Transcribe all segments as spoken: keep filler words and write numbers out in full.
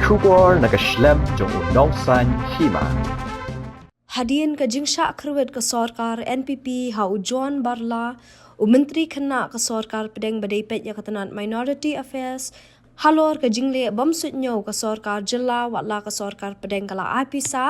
Khubor na ka shlem jong u Nongsaiñ Hima. Hadien ka jingshah kyrwit ka sorkar N P P ha u John Barla, u Myntri Khynnah ka sorkar pdeng ba dei peit ïa ka tnat Minority Affairs, halor ka jingleh bym suidñiew ka sorkar jylla, wat la ka sorkar pdeng ka la ai pisa.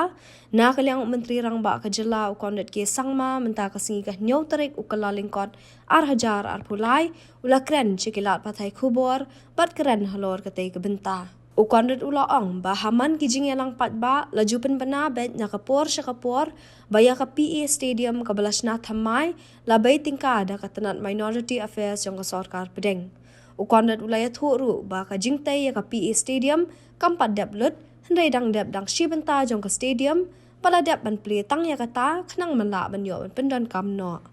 Na ka liang u Myntri Rangbah ka jylla u Conrad K Sangma mynta ka sngi ka hynñiew tarik u Kyllalyngkot ar hajar arphew lai, u la kren sha ki lad pathai khubor bad kren halor katei ka bynta. U Conrad u la ong ba ha man ki jingïalang paidbah la ju pynbna beit na ka por sha ka por ba ïa ka P A Stadium kaba la shna thymmai la bei tyngka da ka tnat Minority Affairs jong ka sorkar pdeng. U Conrad u la ïathuh ruh ba ka jingtei ïa ka P A Stadium kam pat dep lut, hynrei dang dep dang shi bynta jong ka stadium ba la dep ban plie tang ïa kata khnang ban lah ban ïoh ban pyndonkam noh.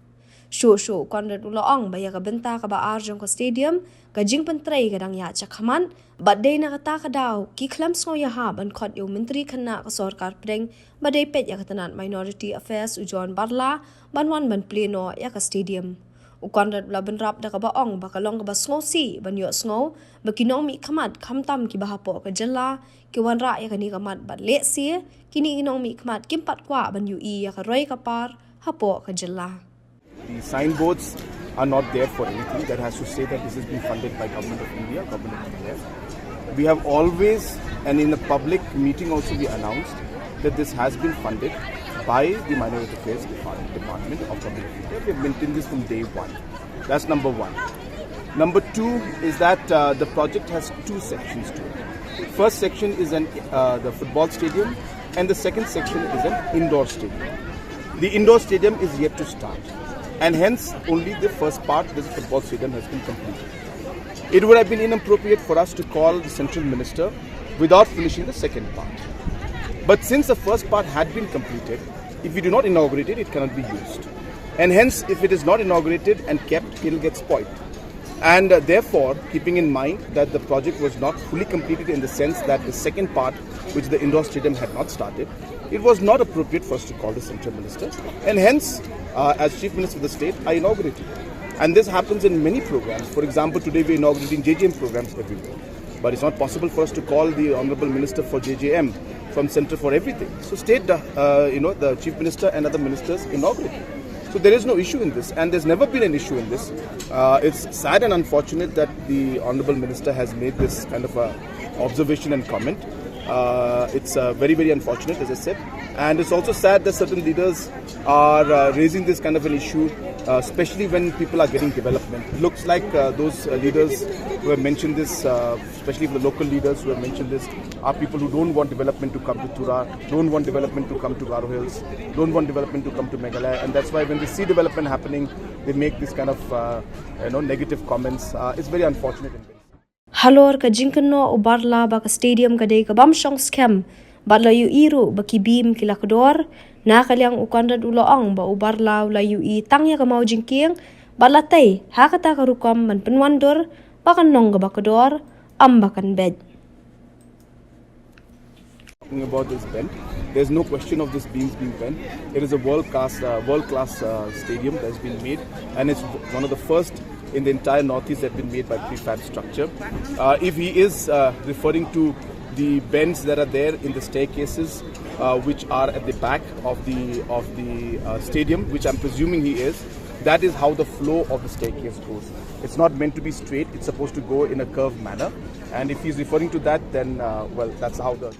Shuh shuh u Conrad u la ong ba ïa ka bynta kaba ar jong ka stadium, ka jingpyntrei ka dang ïaid shakhmat, bad dei na kata ka daw ki khlem sngew ïahap ban khot ïa u Myntri Khynnah ka sorkar pdeng ba dei peit ïa ka tnat Minority Affairs u John Barla ban wan ban plie noh ïa ka stadium. U Conrad u la bynrap da kaba ong ba ka long kaba sngewsih ban ïohsngew ba ki nongmihkhmat khamtam kiba hapoh ka jylla ki wanrah ïa kane ka mat bad lehse kine ki nongmihkhmat kim pat kwah ban ïohi ïa ka roi ka par hapoh ka jylla. The signboards are not there for anything that has to say that this has been funded by Government of India, Government of India. We have always, and in the public meeting also, we announced that this has been funded by the Minority Affairs Depart-, Department of Government of India. We have maintained this from day one. That's number one. Number two is that, uh, the project has two sections to it. First section is an, uh, the football stadium, and the second section is an indoor stadium. The indoor stadium is yet to start, and hence only the first part, this football stadium, has been completed. It would have been inappropriate for us to call the central minister without finishing the second part. But since the first part had been completed, if we do not inaugurate it, it cannot be used. And hence, if it is not inaugurated and kept, it will get spoiled. And, uh, therefore, keeping in mind that the project was not fully completed in the sense that the second part, which the indoor stadium had not started, it was not appropriate for us to call the central minister. And hence, uh, as Chief Minister of the state, I inaugurated it. And this happens in many programs. For example, today we're inaugurating J J M programs everywhere. But it's not possible for us to call the Honorable Minister for J J M from Centre for everything. So state, uh, you know, the Chief Minister and other ministers inaugurate. So there is no issue in this, and there's never been an issue in this. Uh, it's sad and unfortunate that the Honorable Minister has made this kind of a observation and comment. Uh, it's, uh, very, very unfortunate, as I said. And it's also sad that certain leaders are, uh, raising this kind of an issue, uh, especially when people are getting development. It looks like, uh, those, uh, leaders who have mentioned this, uh, especially the local leaders who have mentioned this, are people who don't want development to come to Tura, don't want development to come to Garo Hills, don't want development to come to Meghalaya. And that's why when they see development happening, they make this kind of, uh, you know, negative comments. Uh, it's very unfortunate. Halor ka jingkynnoh u Barla ba ka stadium ka dei ka bym shong skhem, bad la ïohi ruh ba ki beam ki la kdor, na ka liang u Conrad u la ong ba u Barla u la ïohi tang ïa ka maw jingkieng, bad la tei ha kata ka rukom ban pynwandur ba kan long kaba kdor, ym ba kan beit. Talking about this bend, there's no question of this beams being bent. It is a world-class, uh, world-class, uh, stadium that's been made, and it's one of the first in the entire Northeast that have been made by prefab structure. Uh, if he is, uh, referring to the bends that are there in the staircases, uh, which are at the back of the, of the, uh, stadium, which I'm presuming he is, that is how the flow of the staircase goes. It's not meant to be straight. It's supposed to go in a curved manner. And if he's referring to that, then, uh, well, that's how the